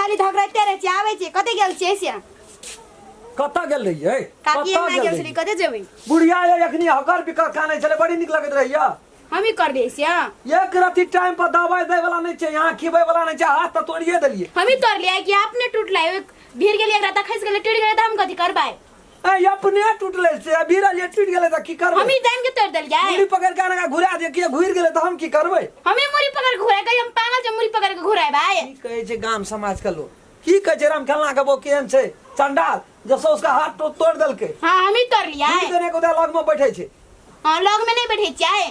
खाली धकराइते रहै छियै। आबै छियै, कतऽ गेल छियै से? कतऽ गेल रहियै? काकी कतऽ अंगना गेल गेल रहियै? छलियै, कतऽ जेबै? बुढ़िया ये एखनी हकर बिकर कानै छलै, बड़ी नीक लगैत रहैया। हमही करलियै से? एक रति टाइम पर दवाई दै वाला नहि छै, यहाँ खिबै वाला नहि छै, हाथ तऽ तोड़िए देलियै। हमही तोड़लियै कि अपने टूटलै? भीड़ गेलियै एकरा तऽ खसि गेलै, टूटि गेलै, तऽ हम कथी करबै? ए अपने टूटलै से भीड़लियै, टूटि गेलै तऽ की करबै? हमही जानि के तोड़ि देलियै। मुड़ी पकड़ि के आने घुरा दियै, किया घुरि गेलै तऽ हम की करबै? हमही मुड़ी पकड़ के घुराय कहियो? हम पागल छै मुड़ी पकड़ के घुरायबै? की कहै छै गाम समाज के लोग, की कहै छै? राम खेलना के बो केहन छै चंडाल, जब से उसका हाथ तो तोड़ देलकै। हाँ, हमही तोड़लियै। की देने के लग में बैठे छै। हाँ, लग में नहीं बैठे छियै।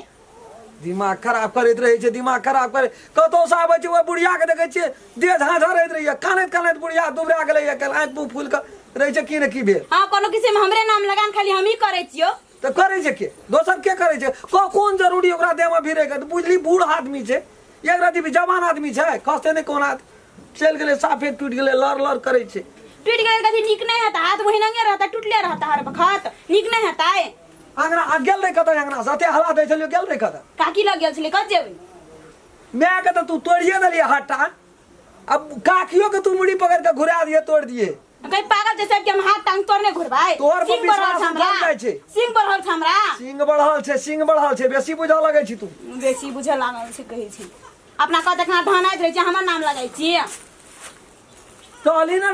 दिमाग खराब करैत रहै छै, दिमाग खराब करे। कतौ से आबै छै, ओहि बुढ़िया के देखै छियै देह झाँझरैत रहैया, कानैत कानैत बुढ़िया दुबरा गेलैया काल्हि, आँखि मुँह फूलि कऽ रहै छै, की ने की भेल। हाँ, कोनो किसी में हमरे नाम लगान, खाली हमही करै छियो। तऽ करै छै के? दोसर के करै छै? कोन जरूरी ओकरा देहमे भिड़ै के? बुझली बूढ़ आदमी छै, एक रति भी जवान आदमी छै, खसते नहि कोना चलि गेलै, साफे टूटि गेलै, लड़ लड़ करै छै। टूटि गेलै कथी नीक नहि हेतै? हाथ ओहिनांगे रहतै, टूटले रहतै हर बखत, नीक नहि हेतै? अंगना आ गेल रहे कतऽ? अंगना से एते हल्ला दै छलियो, गेल रहे कतऽ? काकी लग गेल छलै, कत जेबै? माय के तऽ तू तोड़िए देलियै हट्टा, अब काकियो के तू मुड़ी पकड़ के घुरा दिए, तोड़ दिए। कहीं पागल छै सब कि हम हाथ टांग तोड़ने घुरबै? तोहर पर सिंह बढ़ल विश्वास छै हमरा। उठल जाइ छै। सिंह बढ़ल छै हमरा। सिंह बढ़ल छै, सिंह बढ़ल छै, बेसी बुझऽ लगै छी तू। बेसी बुझऽ लागल छै कहै छै। अपना कह देखना धनाइत रहै छै, हमर नाम लगै छी। टहली ने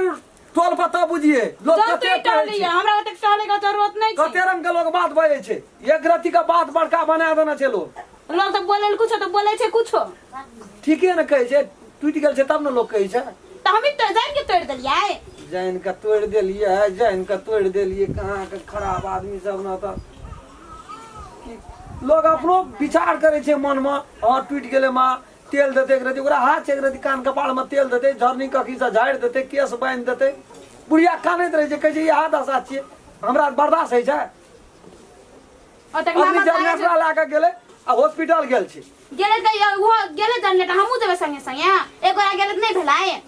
टोल पर तब बुझिए लोग जब कते तू कहै टहली छै। हमरा ओतेक टहले के जरूरत नहीं छै। कते रंग के लोग बात बजै छै, एक रत्ती के बात बड़का बना देने छै लोग। लोग तऽ बोले कुछो तऽ बोले छै कुछो। ठीके ने कहै छै, टूटि गेल छै तब ने लोग कहै छै। तऽ हमी तो जान के तोड़ देलियै। जानि के तोड़ि देलियै, जानि के तोड़ि देलियै। कहाँ के खराब आदमी सब ने तऽ की लोग अपनो विचार करै छै मनमे, हँ टूटि गेलै माँ, तेल देतै एक रत्ती, ओकरा हाथ छै एक रत्ती कान कपारमे तेल देतै, झरनी कखीसँ झाड़ि देतै, केश बान्हि देतै। बुढ़िया कानैत रहै छै, कहै छै इएह दशा छियै, हमरा बर्दाश्त होइ छै? ओतेक अखनी मामा जनरेटर लए कऽ गेलै आ हॉस्पिटल गेल छै। गेलै तऽ ओहो गेलै जनरेटर, हमहूँ जेबै संगे संगे। एक गोरा गेलै तऽ नहि भेलै?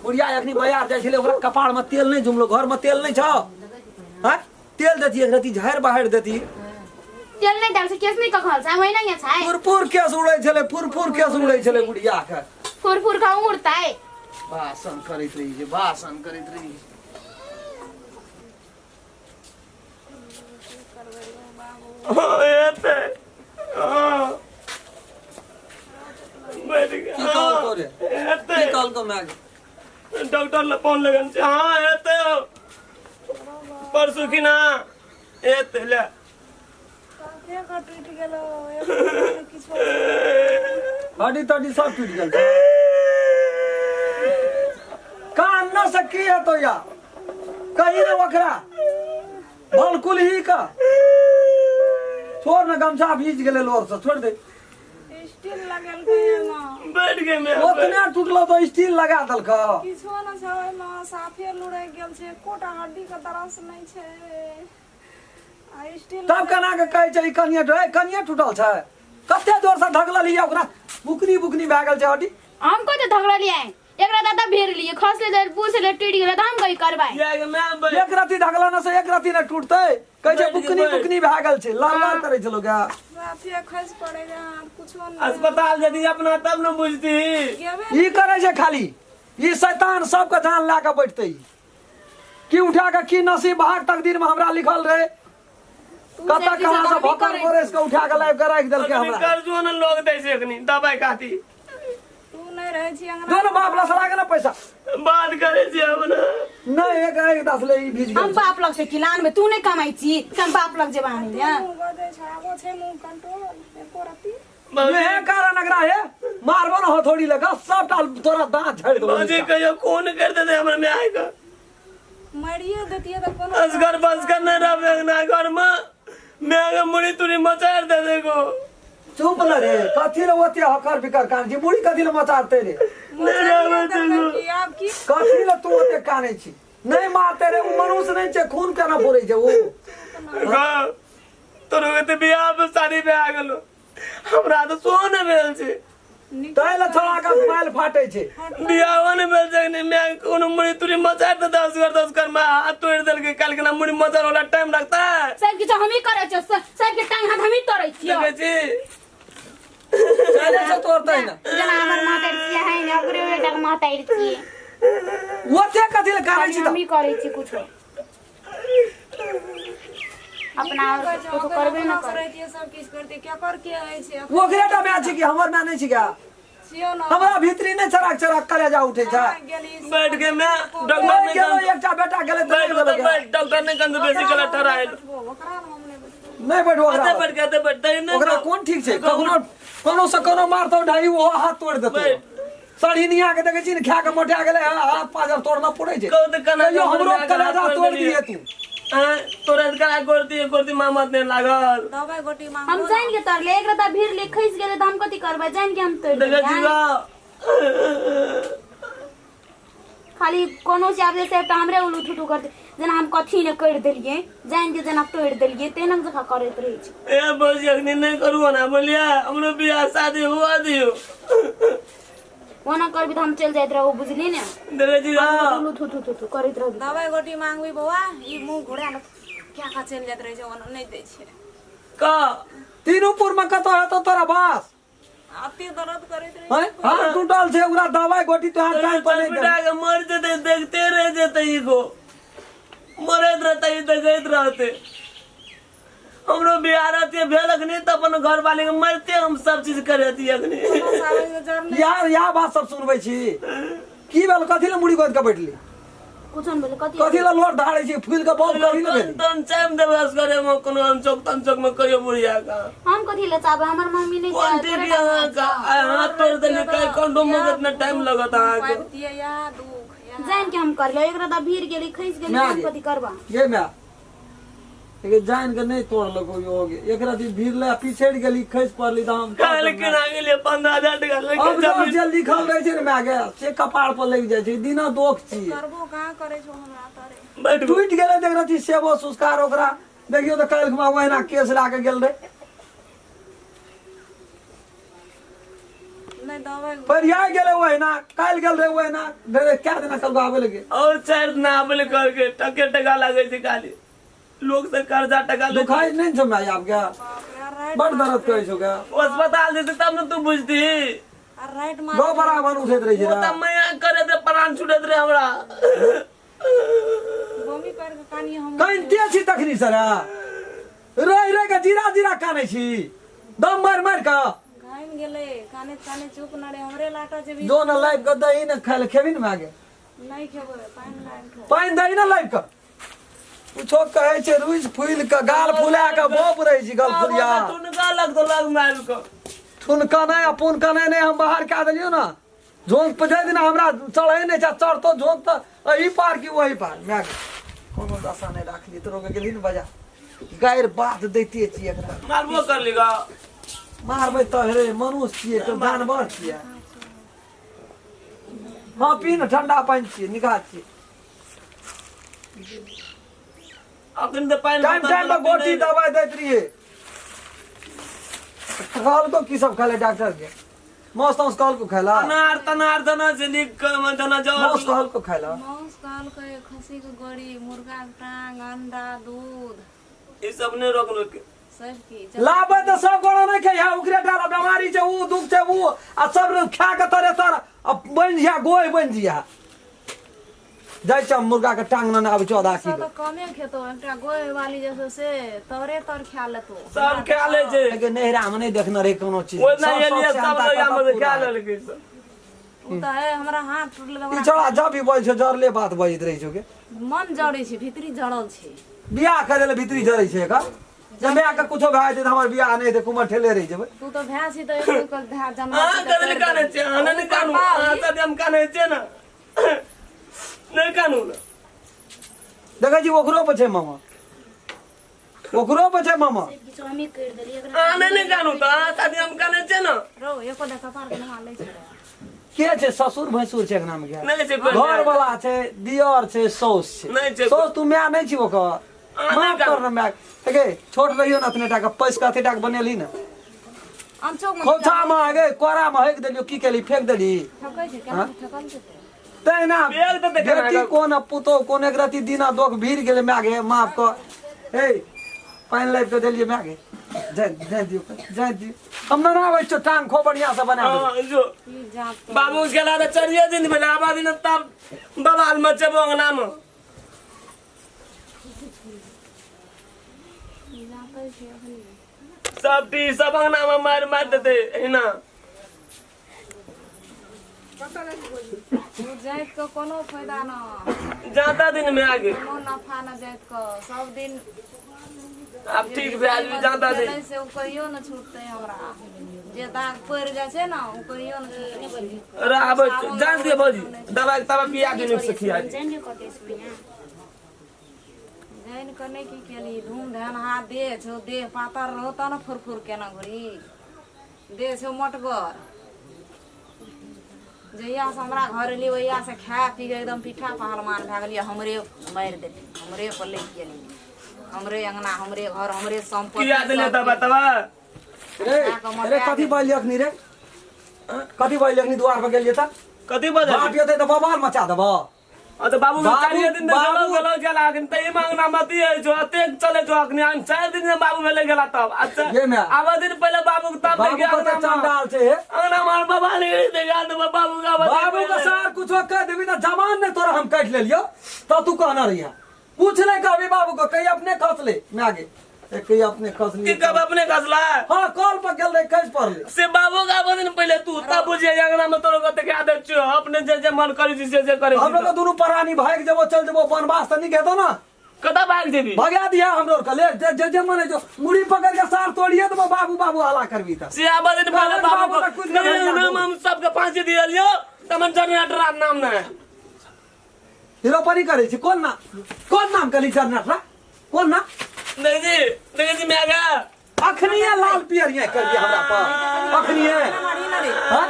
बुढ़िया अखनी बाजार जाइ छलै, ओकरा कपारमे तेल नहि जुमलो, घरमे तेल नहि छौ? हँ, तेल देती एक रत्ती, झाड़ि बहारि देती। तेल नहि देल छै, केस नहि कखल छै, ओहिना छै। फुरफुर केस उड़ै छलै, फुरफुर केस उड़ै छलै बुढ़िया के। फुरफुर का उड़तै। भाषण करैत रही छै, भाषण करैत रही छै। एते हाँ। बैठ की कहलकौ रे? एते की कहलकौ माय? डॉक्टर लग फोन लगन छै। हाँ एते परसू खिना एते ले। टूटि गेलो किछु। हड्डी तड्डी सब टूटि गेल छै। कान न से की हेतौ या कही रे ओकरा भलकुल ही का छोड़ न, गमछा भीज गेलै लोर से, छोड़ दे। स्टील लगेलकै एहिमे। बैठ गए मैं। ओतने टूटलो तो स्टील लगा देलकौ? किछो नहि छै ओहिमे, साफे लुढ़कि गेल छै, एकोटा हड्डी के दरस नहि छै आ स्टील। तब केना के कहै छै ई कनिये कनिये टूटल छै? कते जोर से धगलल ओकरा, बुकनी बुकनी भए गेल छै हड्डी। हम कते धगललियै? एकरा दादा भेर लिए, खसले दे, पूछले, टूटि गेलै तऽ हम कही करबै? किया के मैं बैठ। एक रत्ती धगला न से एक रत्ती ने टूटतै? कहै छै बैठ बुकनी बैठ। बुकनी भए गेल छै, लाल लाल करै छै लोक। साफे खसि पड़ै रहै हाथ, कुछो नहि। अस्पताल यदि अपना तब न बुझती। गेबे ई करै छै खाली ई शैतान, सबके जान लए कऽ बैठतै ई। की उठा कऽ की नसीब भाग तकदीर में हमरा लिखल रहे, कतऽ कहाँ से भोकर बोरेस के उठा के लाबि के राखि देलकै अखनी हमरा। कर्जो न लोग दै छै अखनी दवाई खाती। तू नहि रहै छी अंगना। दो ने बाप लसड़ा के ना पैसा। बात करे छी अपना। नहीं, एक एक दस ले, ई भीज हम गेल। बाप लग से खिलान में तू नहीं कमाई छी, हम बाप लग जेबा आनै ले। मुँह बजै छै, आबो छै मुँह कंट्रोल एको रत्ती? ये कारण अगरा है, मारबो न हथौड़ी लगा सबटा तोरा दांत झाड़ि देबो। बाजी कहियो कोन कर देते हमरा माय के? मारिए देतियै तऽ कोनो असगर बसगर नहीं रहबे अंगना घर में, माय के मुड़ी तुड़ी मचार दे देखो। चुप न रे, कथी ले ओते हकर बिकर कान छी? बुढ़ी कथी ले मचारते रे? नहीं रहबे देखो। की आब की? कथी ले तू ओते कानै छी? नहीं मारते रे, ओ मनुष्य नहीं छै, खून केना बोलै छै ओ? गो तोरो के तऽ बियाह पे शादी पे आ गेलो, हमरा तऽ सोहो नहि भेल छै। तै ले छोड़ा के माइल फाटे छै। बियाहो नहि भेल छै अखनी, माय के कोनो मुड़ी तुड़ी मचार देता असगर तसगर में हाथ तोड़ि देलकै काल्हि केना मुड़ी मचार वाला टाइम लगता है। सब किछु हमही करै छियै, सबके टांग हाथ हमही तोड़ै छियै। देखै छी। चले छै तोड़तै ना। जेना हमर महतैर छियै है ने, ओकरे बेटाके महतैर छियै। ओते कथी लए कानै छी हम ही करै छी कुछो अपना और कुछो करबे न कर रहतियै सब किछु करतियै केकर के होइ छै ओकरे टा माय छी कि हमर माय नहि छी क्या छियौ न हमरा भीतरी नहि चराक चराक कलेजा उठै छै गेली बैठ के मैं डॉक्टर मरि नहीं गेलो कंद एकटा बेटा गेलै तऽ बैठ नहि गेलो बैठ डॉक्टर नहीं कंद बेसी कला ठहरायल ओकरा हम नहि बैठबो नहि बैठो ओकरा अते बैठ के अते बैठ दही नहीं ओकरा कोन ठीक छै कखनो कोनो से कोनो मारतौ ढाई ओहो हाथ तोड़ि देतौ बैठ। सरहिनिया के देखै छी ने खा के मोटा गेलै हँ, हाथ पाजर तोड़ना पड़ै छै कहू तऽ कना कहियो हमरो कलेजा तोड़ दिए तू आँय, तोरा कला गोरती गोरती मामत नहीं लागल दबाई गोटी मांगो हम जान के तरले एक रता भीड़ ले खैस गेले त हम कथी करबै जान के हम तोड़ देखै छी देलियै गो। खाली कोनो से आबे से एकटा हमरे उलू ठुठू करते जेना हम कथी ने कर देलियै जान के जेना तोड़ देलियै तेना जकाँ करैत रहै छै ए बस अखनी नहीं करू ना बोलिए हमरो बियाह शादी हुआ दियो ओना करबी त हम चलि जाइत रहू बुझली ने देखै छी गो। उलू ठुठू ठुठू करैत रहबी दबाई गोटी मांगबी बौआ ई मुंह घुरा के क्या का चलि जाइत रहै छै ओना नहि दै छै का तीनू पुर में कतौ हेतौ तोरा बास अते दर्द करैत रहै हैं? हाथ टूटल छै ओकरा दवाई गोटी तोहार टाइम पर नहि बेटा के मर जेते देखते रह जेते ई को मरैत रहते ई देखैत रहते हमरो बियाह रहते भेल अखनी तऽ अपन घर वाले के मरते हम सब चीज करती अखनी बस आबै छै जर यार इएह बात सब सुनबै छी की भेल कथी लए मुड़ी गोद के बैठली कुछो नहि भेलै कथी कथी लए लोर धारै छी फूल के बहुत कथी लए भेली तन चाइम देबै असगरे मे कोनो अनचोक तनचोक मे कहियो बुढ़िया का हम कथी लए चाहबै हमर मम्मी नहि कोन चाहै ठीक है अहाँ का आइ हाथ तोड़ देली कई कंडोम में कितना टाइम लगत अहाँ के पाबितियै या दुख या जान के हम करलियै एक रता भीड़ गेली खैस गेली माय हम गे। कथी करबा ये माय लेकिन जान के नहीं तोड़लको यो गे एक राति भीड़ ले पिछड़ गेली खसि पड़ली तऽ हम काल्हि केना गेलियै 15,000 टका लेके अब जमीन जे लिखल रहै छै ने माय गे से कपार पर लागि जाइ छै दिना दोख छियै करबो कहाँ करै छौ हमरा तोरे बैठ टूटि गेलै देख रहती सेवो संस्कार ओकरा देखियौ तऽ काल्हि खुमा ओहिना केस लए कऽ गेल रहै नहि दबाई परिया गेलै ओहिना काल्हि गेल रहै ओहिना कए दिना कल आबै लगे और 4 दिना आबै लए कहलकै टके टका लागै छै खाली लोग से कर्जा टका ले दुखाइ नहि छौ माय आब के बाप रे राइट बड़ दर्द करै छौ के अस्पताल जेतै तब ने तू बुझती आ राइट मार गौ बराबर उठैत रहै छै ओ तऽ माया करैत रहे प्राण छूटैत रहे हमरा बमी कर के कानी हम कनिते छी तखनी सर रहि रहि के जीरा जीरा कानै छी दम मारि मारि कऽ घाम गेलै काने काने चुप न रे हमरे लाटा जेबी जो न लाइब के दही ने खाय ले खेबी ने मागे नहीं खेबै पानि लाबि के पानि दही ने लाइब के कुछो कहै छै रुइस फूलि के गाल फुला के बोप रहै छी गल फुलिया ठुनका लगतो लग मारि कऽ ठुनका नहि आ पुनका नहि नहि हम बाहर कए देलियौ ने झोंक पर जाहि दिना हमरा चढ़ै नहि छै चढ़तो झोंक तऽ एहि पार कि ओहि पार माय गे कोनो दशा नहि राखली तोरो के गेलही ने बजा गारि बात दैते छी एकरा मारबो करली गा मारबै तऽ हे मनुष्य छियै तऽ जानवर छियै हँ पी ने ठंडा पानि छियै निकाह छियै अखन तऽ पानि टाइम टाइम पर गोटी दवाई दैत रहियै कहलको की सब खाय ले डॉक्टर के मांस तांस कहलको खाय ला अनार तनार जना से लिख के जना जर मांस कहलको खाय ला मांस कहलकै खस्सी के गड़ी मुर्गा के टांग अंडा दूध ई सब नहि रोकलकै सब किछ लाबै तऽ सब गोड़ा नहि खाइ ओकरे डाला बीमारी छै ऊ दुख छै ऊ आ सब खा के तरे तर आ बनि जिया गोहि बनि जिया जाइ छै मुर्गा के टांग नेने आबै छौ आधा सब किलो तऽ कमे खेतो एकटा गोय वाली जैसे से तोरे तर खा लेतो सब खा लै छै लेकिन नैहरा मे नहि देखने रही कोनो चीज ओहि सब नहि एलियै शौक से सब अंता लोग कतऽ मे पूरा खा है। लेलकै सब उ तऽ है हमरा हाथ टूटल तऽ ई हमरा छौड़ा जब भी बोल छौ जरले बात बजैत रहै छौ के मन जड़ै छै भीतरी जड़ल छै बियाह करे ले भीतरी जरै छै एकर जब माय के कुछो भए जेतै तऽ हमर बियाह नहि हेतै कुमर ठेले रहि जेबै तू तऽ भए छी तऽ एक के भए जन्म अहाँ कथी लए कानै छियै अहाँ नहि कानू अहाँ साथे हम कानै छियै ने नहि कानू ने देखै छी ओकरो पर छै मामा ओकरो पर छै मामा किछु हमी करि देलियै एकरा अहाँ नहि ने कानू तऽ अहाँ साथे हम कानै छियै ने रौ एको टा कपार के नहा लै छै रे। के छै ससुर भैंसुर छै अंगना मे के नहि छै कोइ घर वाला छै दियर छै साउस छै नहि छै साउस तू माय नहि छी ओकर अहाँ माफ नहि कर ना माय गे छोट रहियो ने अतने टाका पैस के अते टाका बनेली ने अनचोक मे खोछा मे गे कोरा मे हेक देलियो की केली फेंक देली ठकै छै केना ठकल छै ते? तहिना बेग तऽ देखना बेटी है। कोन आ पुतोह कोन एक रति दिना दोख भीड़ गेलै माय गे माफ कर हे पानि लाबि कऽ देलियै माय गे जाय जाय दियौ, जाय दियौ। हम नहि आबै छियौ, टांग खो बढ़िया से बना देबौ। हाँ, जो ई जात तो बाबू गेला तऽ चारिये दिन भेलै, आबा दिन तब बवाल मचेबो अंगना मे। ई जातै छै अखनी। सब टी सब अंगना मे मारि मारि देतै एहिना। ओ जाति के कोनो फायदा न। जाता दिन में आगे कोनो नफा न जाति के, सब दिन आब ठीक भए जेबै जाता दिन। गेलै से ओ कहियो न छूटतै हमरा। जे दाग पड़ि जाइ छै ने ओ कहियो न छूटतै। अरे आबै जान दिए भौजी, दवाई तवा पिया दियौ, नीक से खिया दियौ। जानि कऽ करै छै बढ़िआँ। जानि कऽ नहि की केली, धूम धान हाथ देह छौ, देह पातर रहो तब ने फुरफुर केना घुरी, देह छौ मोटगर। जहिया से हमरा घर एली ओहिया से खा पी के एकदम पीठा पहलवान भए गेलियै। हमरे मारि देली, हमरे पर लागि गेली, हमरे अंगना, हमरे घर, हमरे सम्पत्ति। पिया देलियै सब दवा तवा। रे रे, कथी बजलियै अखनी रे? कथी बजलियै अखनी? द्वार पर गेलियै तऽ कथी बजल? बाप एतै तऽ बवाल मचा देबऽ। आ तऽ बाबू बाबू- चारिये दिन तऽ बाबू- गेलो गेलो गेला अखन तऽ ई अंगना मत है जो अतेक चले जो अखनी आन 4 दिन से बाबू भेले गेला तब। अच्छा, ये मैं। आबा दिन पहिले बाबू के तब बाबू देखिए कते अंगना में। चंडाल छै हे। अंगना में बाबा ले देखा दे बाबू का आबा दिन बाबू के पहिले। सार कुछो कह देबी तऽ जवान ने तोरा हम काटि लेलियो तऽ तू कहना रहिया कुछ नहीं कहबी बाबू को, कहीं अपने खस ले मैं आगे ए, कहीं अपने खस की लिए। कब अपने खसला? हाँ, कॉल पर गेल रहे, खस पड़ले। से बाबू का आबा दिन पहिले तू तब बुझिए अंगना में तोरो कते के आदत छौ, अपने जे जे मन करै छी से जे करै हम लोग छी। दोनों प्राणी भाग जबो, चल जबो वनवास तऽ नहीं हेतो ना? कतऽ भाग जेबी? भगा दिया हमरो के ले जे जे जे मन है जो मुड़ी पकड़ के सार तोड़िए देबो, बाबू बाबू हला करबी तऽ। से आबा दिन पहिले बाबू बाबू तऽ को कुछ नहीं नहीं, भैया। नाम हम सबके फांसी दियलियो तमन जनरेटर नाम नहि। रोपनी करै छी। कोन नाम, कोन नाम कहली? जनरेटर कोन नाम? नहीं जी, नहीं जी, मैं गया। अखनिए लाल पियर ये करबी हमरा पर अखनिए? हाँ,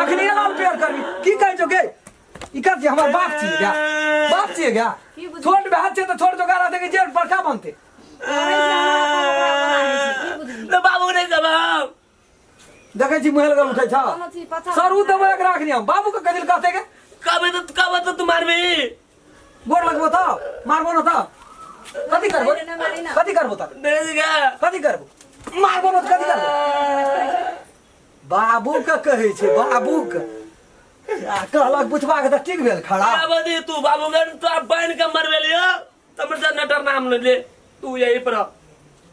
अखनिए लाल पियर करबी? की कहै छौ गे? ई कर छी हमर बाप छियै गा, बाप छियै गा। छोट भाय छै तऽ छोट जोगार रहतै कि जे बड़का बनतै? तो बाबू नहीं जवाब। देखै छी मुँह लगल उठै छ। कोनो चीज पचा सरू देबो एकरा अखनी हम। बाबू के कथी कहतै गे? कबे तो, कबे तो तू मारबी? गोर लगबो तऽ मारबो न तऽ कथी करबो? कथी करबो तऽ? नहीं जी गया। कथी करबो? मारबो न तऽ कथी करबो? बाबू के कहै छै, बाबू के आ कहलक बुझबा के तऽ ठीक भेल खड़ा। आबदी तू बाबू के तो आप बहन के मरबेलियो तब जनरेटर नाम न ले, तू यही पर रह।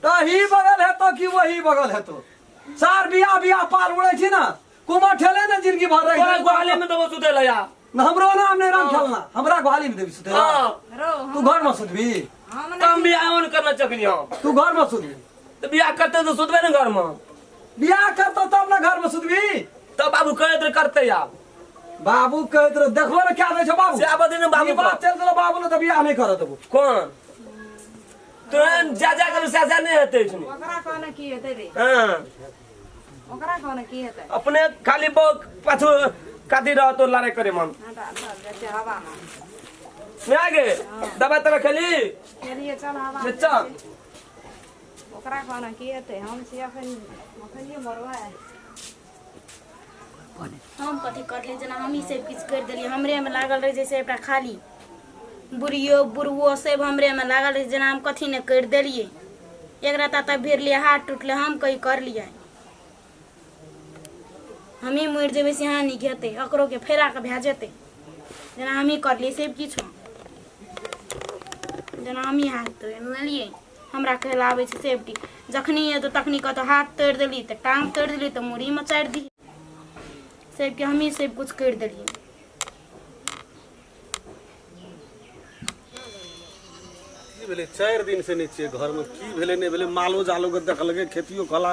तही बगल हेतो कि वही बगल हेतो? सार बिया बिया पाल उड़ै छी ना, कुमार ठेले ने जिंदगी भर रही। तोरा ग्वाले में देबो सुते ला या। हमरो नाम नहीं राम खेलना, हमरा ग्वाली में देबी सुते? हाँ। रो। तू घर में सुतबी? हम तम बियाह ओन करना चकनी हम। तू घर में सुतबी? तो बियाह करते तो सुतबे ना घर में। बियाह करतो तब ना घर में सुतबी। तब बाबू कहत रहे करते यार। बाबू कहैत रहे, देखबो ने क्या दै छौ बाबू। से आबऽ दे ने बाबू ई बात चल गेलो बाबू ने तऽ बियाह नहीं करत देबो। कौन तोरा जा जा कर सजा नहीं हेतै इसमें। ओकरा कहने की हेतै रे? हाँ। ओकरा कहने की हेतै? अपने खाली बहु पाछू काती रह तो लड़ाई करे मन। हटा चल जेतै हवा में। मैं आगे दवा तवा खेली। चलिए, चल हवा में। चल। ओकरा कहने की हेतै? हम छी अखन अखनिए मरबै। हम कथी करलियै? जेना हमही सब किछु करि देलियै। हमरेमे लागल रहै छै सबटा, खाली बुढ़ियो बुढ़बो सब हमरेमे लागल रहै छै, जेना हम कथी नहि करि देलियै। एकरा ता भिड़लियै, हाथ टूटलै, हम कहीं करलियै? हमही मरि जेबै से यहाँ नीक हेतै, ओकरोके फेरा कऽ भए जेतै, जेना हमही करलियै सब किछु, जेना हमही हाथ तोड़ि लेलियै। हमरा कहै लए आबै छै सेफ्टी, जखनी एतौ तखनी कहतौ हाथ तोड़ि देली तऽ टांग तोड़ि देली तऽ मूड़ी मचारि दी। सबके हमही सब कुछ करि देलियै। की भेलै? 4 दिन से नहि छियै घरमे, की भेलै नहि भेलै? मालो जालो के देखलकै, खेतियो खला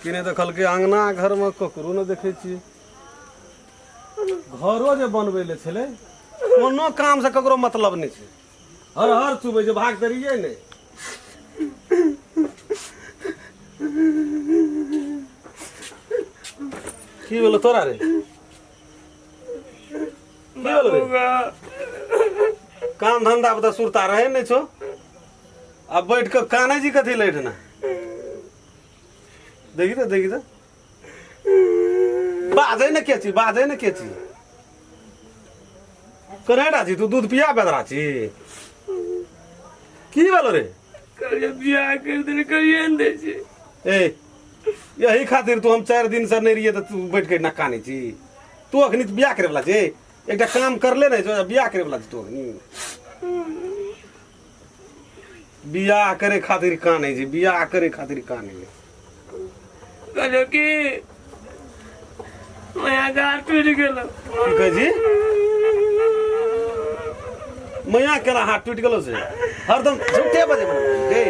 कि नहि देखलकै? अङ्गना घरमे ककरो नहि देखै छियै। घरो जे बनबै लए छलै, कोनो कामसँ ककरो मतलब नहि छै। हर हर चुबै छै, भाग तऽ रहियै नहि। की भेलो तोरा रे? की भेलो रे? काम धंधा पर तऽ सुरता रहे नहि छौ, आ बैठ कऽ कानै छी कथी लैठ ने? देखी तऽ, देखी तऽ, बाजै ने के छी, बाजै ने के छी? कनेडा छी तू? दूध पिया बेदरा छी? की भेलो रे? करिए बियाह कर देले, करिए ने दै छै। ए यही खातिर तू हम 4 दिन से नहीं रहिए तऽ तू बैठ के ना कानै छी। तू अखनी बियाह करे वाला छे, एकटा काम करले नहीं छो, बियाह करे वाला छी तू अखनी। बियाह करे खातिर कानै छी, बियाह करे खातिर कानै छी। कहलियो कि मैया के हाथ टूटि गेलो। की कहै छी? मैया केना हाथ टूटि गेलो से हरदम झूठे बजे गे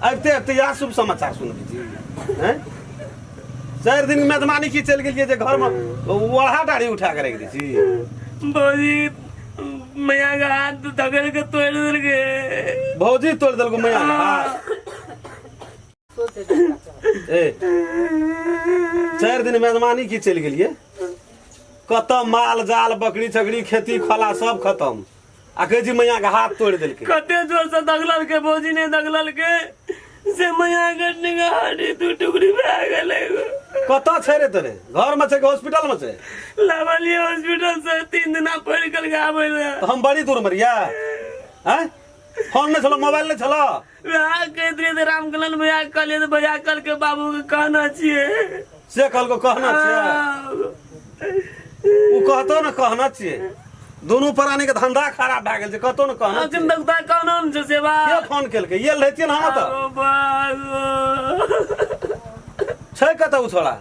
आबिते आबिते इएह शुभ समाचार सुनबै छी। हैं 4 दिन मेजबानी की चलि गेलियै जे घरमे ओढ़ा डाढ़ी उठा के राखि दै छी। भौजी मैया के हाथ धकड़ के तोड़ि देलकै। भौजी तोड़ि देलको मैया के हाथ? ए 4 दिन मेजबानी की चलि गेलियै, कतऽ माल जाल बकरी छकरी खेती खोला सब खत्म, आ कहै छी मैया के हाथ तोड़ि देलकै। कते जोर से दगललकै भौजी, नहि दगललकै से मैया के निगाह दू टुकड़ी भए गेलै। कतऽ छै रे तोरे? घर में छै कि हॉस्पिटल में छै? लावलिए हॉस्पिटल से 3 दिना पड़ि गेल आबै लए। तऽ हम बड़ी दूर में रहियै? आँय फोन नहि छलो, मोबाइल नहि छलो? वएह कहैत रहियै तऽ रामकलन भैया कहलियै तऽ भैया कहलकै बाबू के कहना छियै। से कहलको कहना छियै? ओ कहतो ने कहना छियै। दुनू प्राणी के धंधा खराब भए गेल छै, कहतो ने कहना अखन तक तऽ कहना ने छै सेवा। के फोन केलकै? ये रहितियै ने हम तऽ। ओ बाबू। छै कतऽ ओ छोड़ा?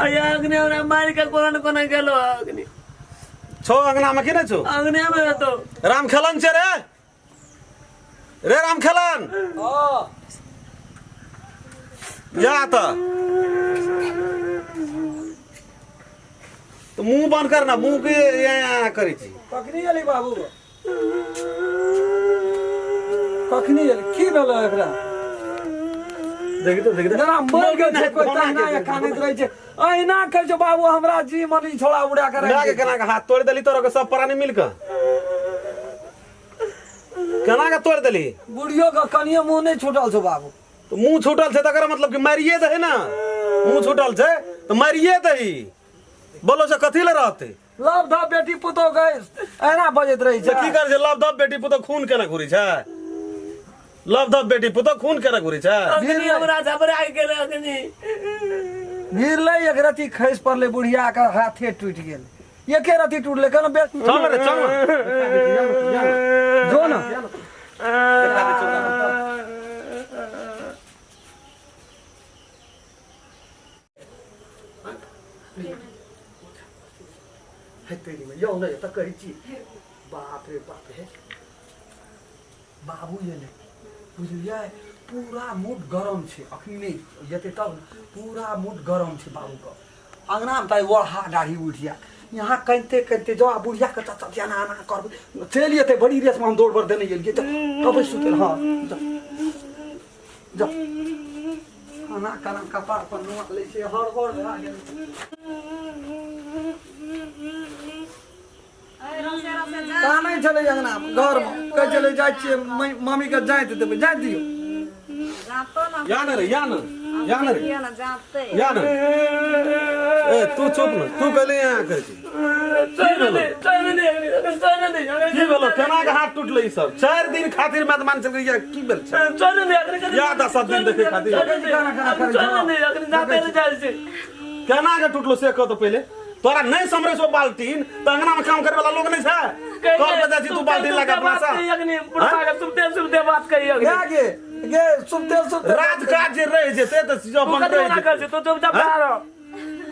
अया अग्नि हमरा मारि के कोना ने कोना गेलो अग्नि। छौ अंगना में की नहि छौ? अंगने में हेतौ। राम खेलन छै रे, रे राम खेलन। हाँ। जा तऽ तो मुंह बंद कर ना, मुंह के यहाँ करै छी। कखनी एली बाबू? कखनी एली? की भेलो एकरा? देखि तो, देखि तो। जेना मरि गेल छै कोइ कोना तहिना के कानैत रहै छै। अहिना कहै छै बाबू हमरा जी मनी छोड़ा उड़ा के माय के केना के हाथ तोड़ि देली तोरा के सब प्राणी मिल के? केना के तोड़ि देली? बुढ़ियो के कनियो मुंह नहीं छूटल छौ बाबू। तो मुंह छूटल छै तकर मतलब कि मारिए दही ना, मुंह छूटल छै तो मारिए दही। बोलो से कथी ले रहते? लव धब बेटी पुतोह के एना बजैत रहै छै। तऽ की करै छै लव धब बेटी पुतोह? खून केना घुरै छै? लव धब बेटी पुतोह खून केना घुरै छै? अग्नि हमरा झबरा गेल अग्नि। गिरलै एक रति खसि पड़लै बुढ़िया के हाथे टूटि गेल। एके रति टूटलै कहलहुँ बे चल रे चल ना। जो ना। हे तेरी में यौ नहि तऽ कहै छी बाप रे बाप हे बाबू एलै बुझलियै, पूरा मूड गरम छै। अखनी नहि जेतै तब ने, पूरा मूड गरम छै बाबूके। अङ्गनामे तऽ ओढ़ा दाढ़ी उठि जायत यहाँ कनिते कनिते जाउ आ बुढ़िया के चचा एना एना करबै चलि एतै। बड़ी रेसमे हम दौड़ बड़ देने गेलियै तऽ तबै सुतल। हँ जाउ जाउ, खाना खाना कपार पर नुआ लै छै, हड़बड़ भए गेल। कानै छलै अङ्गना घरमे, कहै छलै जाइ छियै मम्मीके जाइत देबै, जाइत दियौ। या न रे, या न, या न रे, या न। ए तू चुप न, तू कहले यहाँ करै छी। की भेलो? केना के हाथ टूटलै? ई सब 4 दिन खातिर मेजबान चल गेलियै, की भेल छै? या 10 दिन देखै खातिर केना के टूटलो से कह तो पहिले। तोरा नहीं समरे सो बाल्टीन त अंगना में काम करे वाला लोग नहीं छै। कल पे जाइ छी तू बाल्टीन लगा अपना सा। बात कही गे गे गे सुनते सुनते राज काज जे रह जेते त अपन रह जेते। तू चुपचाप रह,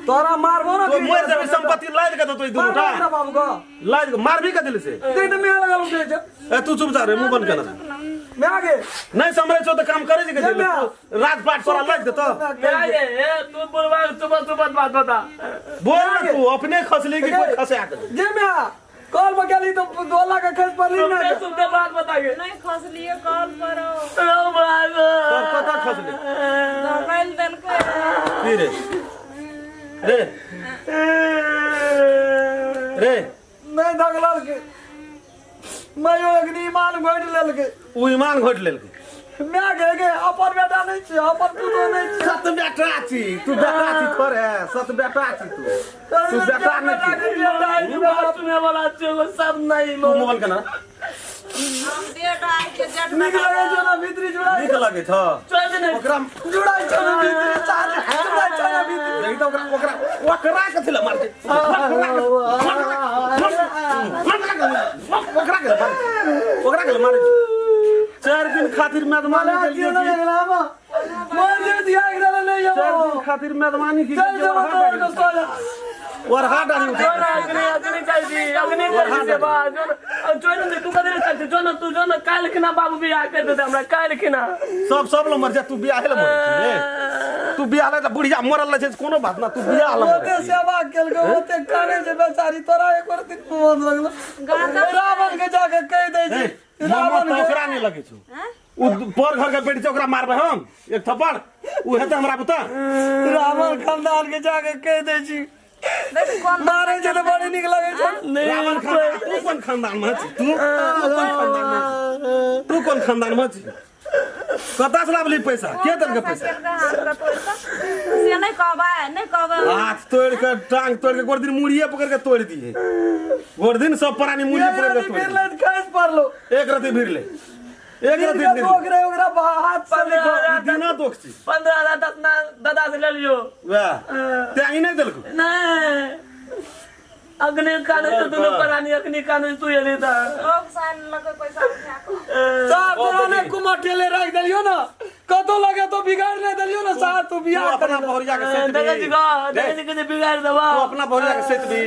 तोरा मारबो ना तो मर जेबी। संपत्ति लाद के देतो ई दुनू टा बाबू के लाद के मारबी के दिल से देख त मैं लगल उठे छै। ए तू चुप जा रे, मुंह बंद कर। मैं आगे नहीं समरे छो त काम करे छै के राजपाट तोरा लाद देतो। तू बोलबा सुबह सुबह बात बता। बोल ना, तू अपने खसली कि कोई खसा के? जे मैं कॉल पर गेली तो दोला के खस पड़ली ना। सुनते बात बता के नहीं खसलिए कॉल पर। ओ बाबू तब कतऽ खसली? मोबाइल देलकै की रे रे रे? नहीं धगलल के मैं अग्नि ईमान घोटि लेलकै। उ ईमान घोटि लेलकै। मैं गे गे अपन बेटा नहीं छी, अपन पुतोह नहीं छी। सत बेटा छी तू, बेटा छी थोड़े, सत बेटा छी तू, तू बेटा नहीं छी। बात सुने वाला छो सब नहीं। तू मोबाइल केना हम बेटा आइ के जेठ नीक लगै छौ ना भीतरी जुड़ाइ? नीक लगै छ चल दे ने। ओकरा जुड़ाइ छौ ना भीतरी सार, जुड़ाइ छौ ना भीतरी। देखी तऽ ओकरा ओकरा ओकरा कथी लए मारतै? ओकरा के मारै, ओकरा के मारै। 4 दिन खातिर मेजबानी मना के कियो लिए ना लगला मा मर जे दिया एकरा नहीं 4 दिन जाबो। खातिर मेजबानी की चल जब तोड़ को सोला। और हाथ डाली उठा। जो ना अग्नि अग्नि चलती, अग्नि चलती से बा जो ना जो ना तू कदरे चलती, जो ना तू जो ना काल खिना बाबू बियाह कर देते हमरा काल खिना। सब सब ल मर जा, तू बियाहे ल मरै छी रे। तू बियाह ले तऽ बुढ़िया मरल रहै छै, कोनो बात ना, तू बियाह ल मरै ओते छी। सेवा केलको, ओते काने छै बेचारी, तोरा एक बार दिन मन लगलो रावण के जाके कहि दै हे, छै मामा रावण तऽ के। ओकरा नहि लगै छौ, उ पर घर के बेटी छै, ओकरा मारबै हम एक थप्पड़, उ हेतै हमरा बुता। रावण खानदान के जाके कहि दै छी। देख कोन मारै छै तऽ बड़ी नीक लगै छै। रावण खानदान, तू कोन खानदान में छी? तू तू कोन खानदान में छी? तू कोन खानदान में छी? कतऽ से लाबली पैसा? के देलकै पैसा? से नहि कहबै, नहि कहबै। हाथ तोड़ के, टांग तोड़ के, गोर दिन मुड़िए पकड़ के तोड़ दिए, गोर दिन सब प्राणी मुड़िए पकड़ के तोड़ दिए। फिर खसि पड़लो। एक रति भिड़ले, एक रति दिनका भिड़ले। दोख रहे ओकरा हाथ से लिखो। ई दिना दोख छी। 15,000 अपना दादा से ले लियो। वएह तें ई नहि देलको। नहीं, अग्नि काने से दोनों प्राणी अग्नि काने तू एली था। लोग साइन लगे पैसा उठा कऽ। साहब, तोरा ने कुमठेले राखि देलियो ना, कतौ लगे तो बिगाड़ नहीं देलियो ना साहब, तू तू बियाह अपना करे। बहुरिया के सेत देखै छी गो, देखै छी के बिगाड़ देबा। तू अपना बहुरिया के सेत भी।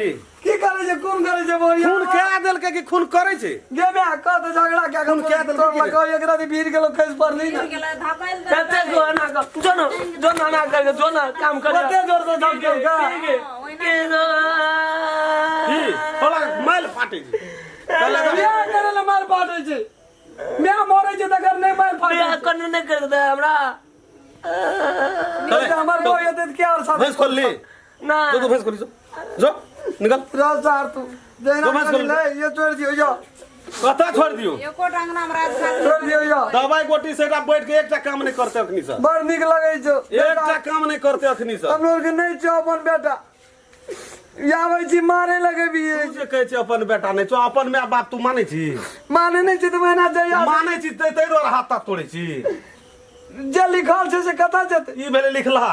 की करे छै, कोन करे छै बोलिया? खून कए देलकै कि खून करै छै? गे बे कत झगड़ा क्या? खून कए देलकै की रे? तोड़ एक राति भीड़ गेलो, खसि पड़ली ना। गेलै धकैल। कते गो ना गो, जो ना जो ना ना कर, जो ना काम कर। कते जोर से धकेल का? के गो। की थोड़ा माइल फाटै छै कहले तऽ- बियाह करे ले मार फाटै छै, माय मरै छै तकर नहि मार फाटै बियाह छै। करने नहीं कर दे हमरा। नहीं तऽ हमर बहु हेतै तऽ के और साथ? भैंस खोल ली। ना। जो तू भैंस खोली, जो जो निकल। रह सार, तू जहिना जो भैंस करी खोल। ले ये छोड़ि दियौ यो। कतऽ छोड़ दियौ? एको अंगना मे रात खातिर। छोड़ि दियौ यो। दवाई गोटी से एकटा बैठ के एकटा काम नहि करते अखनी से। बड़ नीक लगै छौ। एकटा काम नहि करते अखनी से। हमरो आरके नहि छौ अपन बेटा, आबै छी मारे लगे भी। तू जे कहै छै अपन बेटा नहि छौ, अपन माय बाप तू मानै छी? माने नहि छै तऽ महीना जहिया मानै छी ताहि दुआरे हाथ ताथ तोड़ै छी। जे लिखल छै से कतऽ जेतै? ई भेलै लिखला।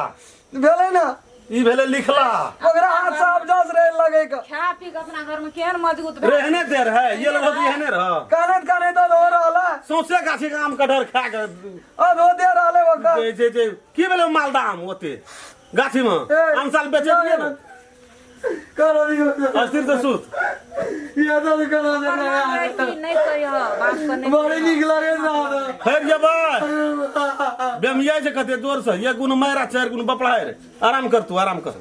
भेलै ने। ई भेलै लिखला। ओकरा हाथ से अबजस रहे लगे के। खा पी के अपना घर में केहन मजबूत भेल। रहने दे रहे ये लग एहने रह। कानैत कानैत अधो रहल है। सौंसे गाछी के आम कटहर खा के अधो दे रहल है ओकर। जे जे जे की भेलै मालदा आम ओते गाछी में ए, आन साल बेचे दिए ने। करो दियौ। अस्थिर से सुत। ये तो करो जे प्रणाम रहे कि नहि कहियो बाप के नहि। बड़ी नीक लगे रहल। फेर जेबै बेमिया छै कते जोर से, एक गुण मारा, चारि गुण बपड़ा रे। आराम कर, तू आराम कर।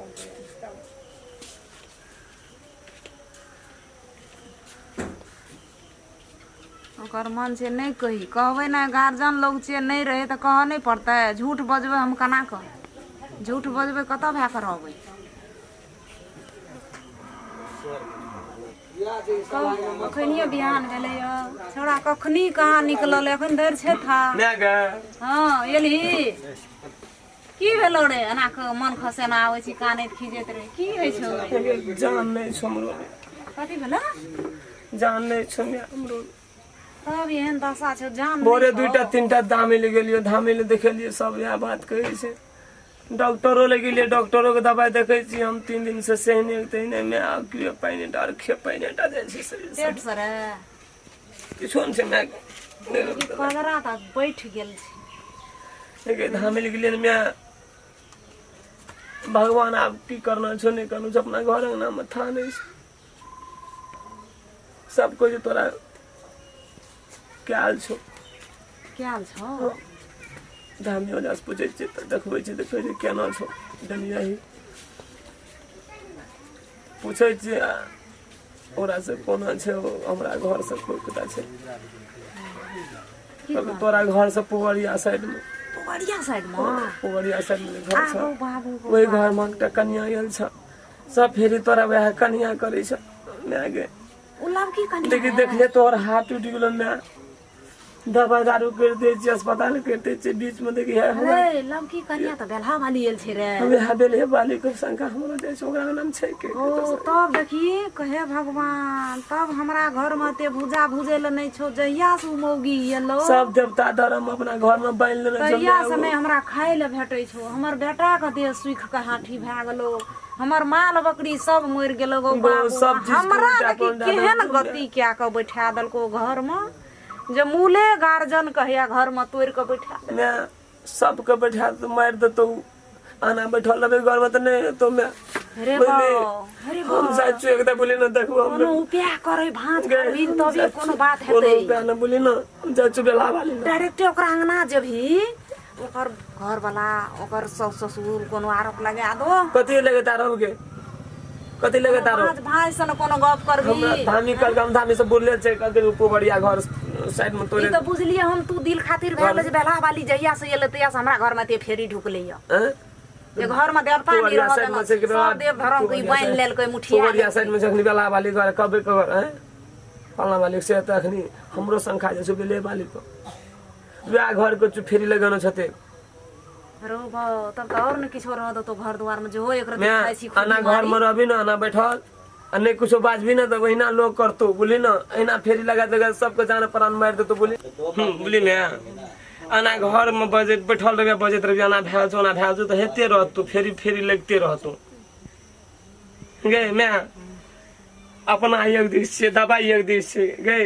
ओकर मन छै नहि कही, कहबै ने, गार्जियन लोग छियै, नहि रहै तऽ कहऽ नहि पड़तै? झूठ बजबै हम केना कऽ झूठ बजबै? कतऽ भए कऽ रहबै? अखनिये बिहान भेलैए, छौड़ा कखनी कहाँ निकलल, एखन धरि छै था। माय गे। हँ, एलही? की भेलौ रे? एना कऽ मन खसेना आबै छी, कानैत खीजैत रहे, की होइ छौ रे? जान नहीं छो हमरो। कथी भेलै? जान नहीं छो माय हमरो। तब एहन दशा छौ, जान नहि भोरे छौ? दुईटा तीनटा धामे ले गेलियो, धामे ले देखेलियो, सब इएह बात कहै छै। डॉक्टरो लग गेलियै, डॉक्टरो के दवाई देखै छी हम 3 दिन से सहने तेहने मे आब कियो पानि टा आओर खे पानि टा जाइ छै शरीर से। पेट से रे? किछो नहि छै माय। ई पगड़ा तऽ बैठ गेल छै। लेकिन धामे ले गेलियै ने माय, भगवान आब की करना छौ नहि करना छौ, अपना घर अंगना मे था नहि छै। सब कोइ जे तोरा कयल छौ। कयल छौ। धामी ओझा से पूछै छियै तऽ देखबै छै, देखै छै केना छौ डलियाही। पूछै छियै आ ओकरा से कोना छै ओ, हमरा घर से कोई पता छै? की? कहलकै, तोरा घर से पुवरिया साइड मे। पुवरिया साइड मे? पुवरिया साइड मे घर छौ। आगो बाबू गो। ओहि घर मे एकटा कनिया आयल छ, सब फेरी तोरा वएह कनिया करै छ माय गे। ओ लड़की कनिया? देखी, देखले तोहर हाथ टूटि गेलो माय। दवाई दारू कर दै छियै, अस्पताल कर दै छियै। बीच में देखी है हमरा अरे लमकी कनिया तऽ बेलहा वाली आयल छै रे। हमे हबेले वाली के शंका हमरा जाइ छै, ओकरा नाम छै के। ओ तब देखी कहे भगवान, तब हमरा घर में ते भूजा भूजे ले नहीं छौ। जहिया से उ मौगी एलो सब देवता धर्म अपना घर में बान्हि लेने छै। तहिया से नहि हमरा खाय ले भेटै छौ। हमर बेटा के देह सुखि के हाथी भए गेलो, हमर माल बकरी सब मरि गेलो गौ बाबू। सब चीज के हमरा उल्टा देखी पुल्टा केहन देलको। गति कए के बैठा देलको घर में, जे मूले गार्जन कहिया घर में तोड़ि के बैठा देलको। मैं सबके बैठा तो मारि देतौ, आना बैठल रहबै घर में तऽ नहि हेतौ। मैं रे बुझली? बा, अरे बा। हम शायद चुक दे बोली ना देखू हम कोनो उपाय करै भाँज गए, करबही हम तबे जाइ कोनो छी। बात कोनो हेतै। उपाय ना बोली ना, हम जाइ छी बेला वाली ना। डायरेक्टे ओकरा अंगना जेबही, ओकर घरवाला ओकर सास ससुर कोनो आरोप लगा दो। कथी लगे तारो के, कथी लगे तारो? भाँज भाँज से न कोनो गप हमरा करबी। धामी कल हम धामी से बोलले छै कहलकै पुबरिया घर साइड में ई तोरे। तऽ बुझलियै हम तू दिल खातिर भेल जे बेलहा वाली जहिया से एलै तहिया से हमरा घर में ते फेरी ढुकलै यऽ। हैं? जे घर में देवता नहीं पुबरिया रहल साइड में छै कि सब देव धर्म के ई बान्हि लेलकै मुठिया। पुबरिया साइड में जखनी बेला वाली घर कबे कबर हैं फलना वाली से तऽ अखनी हमरो शंखा जे छै बेले वाली को वएह घर के फेरी लगानो छते। रो बा, तब तऽ और ने किछो रह देतो घर दुआर में जो एक रत्ती मैं खाइ छी आना घर में रहबी ना, आना बैठल आ नहीं कुछो बाजबी ना तऽ वहिना लोग करतो बोली ना, एना फेरी लगा देगा सबके जान प्राण मारि देतो बोली। बोली मैं आना घर में बजैत बैठल रहबे बजैत रहबे, आना भए छौ ओना भए छौ तऽ हेते रहतो, फेरी फेरी लगिते रहतो गे। मैं अपना एक दिस छियै, दबाई एक दिस छै गे,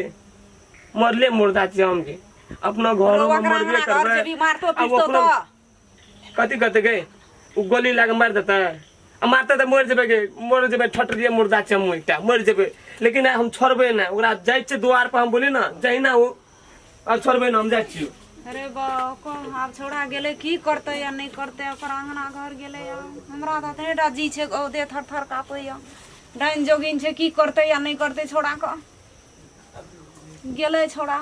मरले मुर्दा छियै हम गे। अपना घर में ओकरा मरबे अंगना घर करबै। जेबी मारतो आब पीटतो ओकरो तऽ कथी कहते गे, उ गोली लाग मारि देतै आ मारतै तऽ मरि जेबै गे, मरि जेबै, ठटरिये मुर्दा छै हम एकटा, मरि जेबै। लेकिन हम छोड़बै नहि ओकरा, जाइ छियै दुआर पर हम बोली ना जहिना ओ आब छोड़बै ना, हम जाइ छियै। अरे बा कौन आब छौड़ा गेलै की करतै या नहि करतै, ओकर अंगना घर गेलै। हमरा तऽ एतने टा जी छै, ओ देह थर थर काँपैया, डाइन जोगिन छै, की करतै या नहि करतै छौड़ा के गेलै छौड़ा।